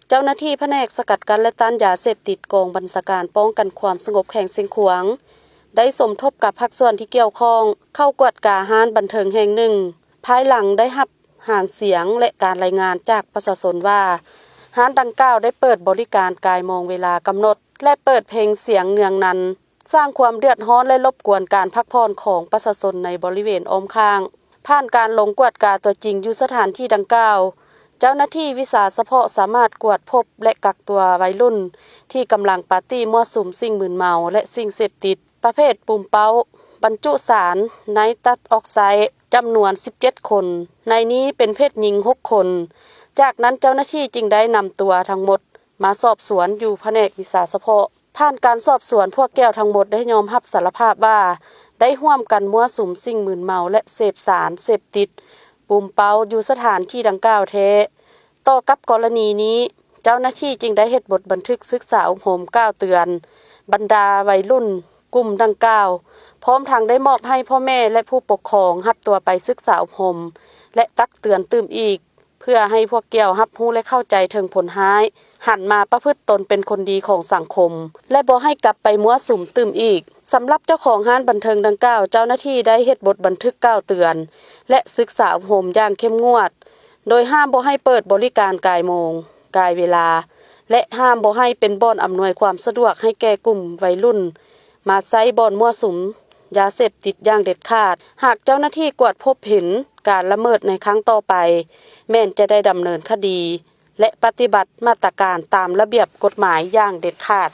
ເຈົ້າໜ້າທີ່ພະແນກສະກັດກັ້ນ ແລະ ຕ້ານຢາເສບຕິດ ກອງບັນຊາການປ້ອງກັນຄວາມສະຫງົບແຂວງຊຽງຂວາງ ໄດ້ສົມທົບກັບພາກສ່ວນທີ່ກ່ຽວຂ້ອງ ເຂົ້າກວດກາຮ້ານບັນເທີງແຫ່ງໜຶ່ງ ພາຍຫຼັງໄດ້ຮັບຫາງສຽງ ແລະ ການລາຍງານຈາກປະຊາຊົນວ່າ ຮ້ານດັ່ງກ່າວໄດ້ເປີດບໍລິການກາຍໂມງເວລາກຳນົດ ແລະ ເປີດເພງສຽງເນືອງນັນ ສ້າງຄວາມເດືອດຮ້ອນ ແລະ ລົບກວນການພັກຜ່ອນຂອງປະຊາຊົນໃນບໍລິເວນອ້ອມຂ້າງ. ຜ່ານການລົງກວດກາຕົວຈິງຢູ່ສະຖານທີ່ດັ່ງກ່າວ, ເຈົ້າໜ້າທີ່ວິຊາສະເພາະສາມາດກວດພົບ ແລະ ກັກຕົວໄວລຸ້ນທີ່ກຳລັງປາຕີ້ມົ້ວສຸມສິ່ງມຶນເມົາ ແລະ ສິ່ງເສບຕິດປະເພດປູມເປົ້າ ບັນຈຸສານໄນຕັດອອກໄຊ ຈຳນວນສິບເຈັດຄົນ, ໃນນີ້ເປັນເພດຍິງຫົກຄົນ. ຈາກນັ້ນເຈົ້າໜ້າທີ່ຈຶ່ງໄດ້ນຳຕົວທັງໝົດມາສອບສວນຢູ່ພະແນກວິຊາສະເພາະ. ຜ່ານການສອບສວນ, ພວກກ່ຽວທັງໝົດໄດ້ຍອມຮັບສາລະພາບວ່າ ໄດ້ຮ່ວມກັນມົ້ວສຸມສິ່ງມຶນເມົາ ແລະ ເສບສານເສບຕິດປູມເປົ້າຢູ່ສະຖານທີ່ດັ່ງກ່າວແທ້. ຕໍ່ກັບກໍລະນີນີ້, ເຈົ້າໜ້າທີ່ຈຶ່ງໄດ້ເຮັດບົດບັນທຶກສຶກສາອົບຮົມກ່າວເຕືອນບັນດາໄວລຸ້ນກຸ່ມດັ່ງກ່າວ, ພ້ອມທັງໄດ້ມອບໃຫ້ພໍ່ແມ່ ແລະ ຜູ້ປົກຄອງຮັບຕົວໄປສຶກສາອົບຮົມ ແລະ ຕັກເຕືອນຕື່ມອີກ ເພື່ອໃຫ້ພວກກ່ຽວຮັບຮູ້ ແລະ ເຂົ້າໃຈເຖິງຜົນຮ້າຍ, ຫັນມາປະພຶດຕົນເປັນຄົນດີຂອງສັງຄົມ ແລະ ບໍ່ໃຫ້ກັບໄປມົ້ວສຸມຕື່ມອີກ. ສຳລັບເຈົ້າຂອງຮ້ານບັນເທີງດັ່ງກ່າວ, ເຈົ້າໜ້າທີ່ໄດ້ເຮັດບົດບັນທຶກກ່າວເຕືອນ ແລະ ສຶກສາອົບຮົມຢ່າງເຂັ້ມງວດ, ໂດຍຫ້າມບໍ່ໃຫ້ເປີດບໍລິການກາຍໂມງ, ກາຍເວລາ ແລະ ຫ້າມບໍ່ໃຫ້ເປັນບ່ອນອຳນວຍຄວາມສະດວກໃຫ້ແກ່ກຸ່ມໄວລຸ້ນ ມາໃຊ້ບ່ອນມົ້ວສຸມຢາເສບຕິດຢ່າງເດັດຂາດ. ຫາກເຈົ້າໜ້າທີ່ກວດພົບເຫັນການລະເມີດໃນຄັ້ງຕໍ່ໄປ, ແມ່ນຈະໄດ້ດຳເນີນຄະດີ ແລະ ປະຕິບັດມາດຕະການຕາມລະບຽບກົດໝາຍຢ່າງເດັດຂາດ.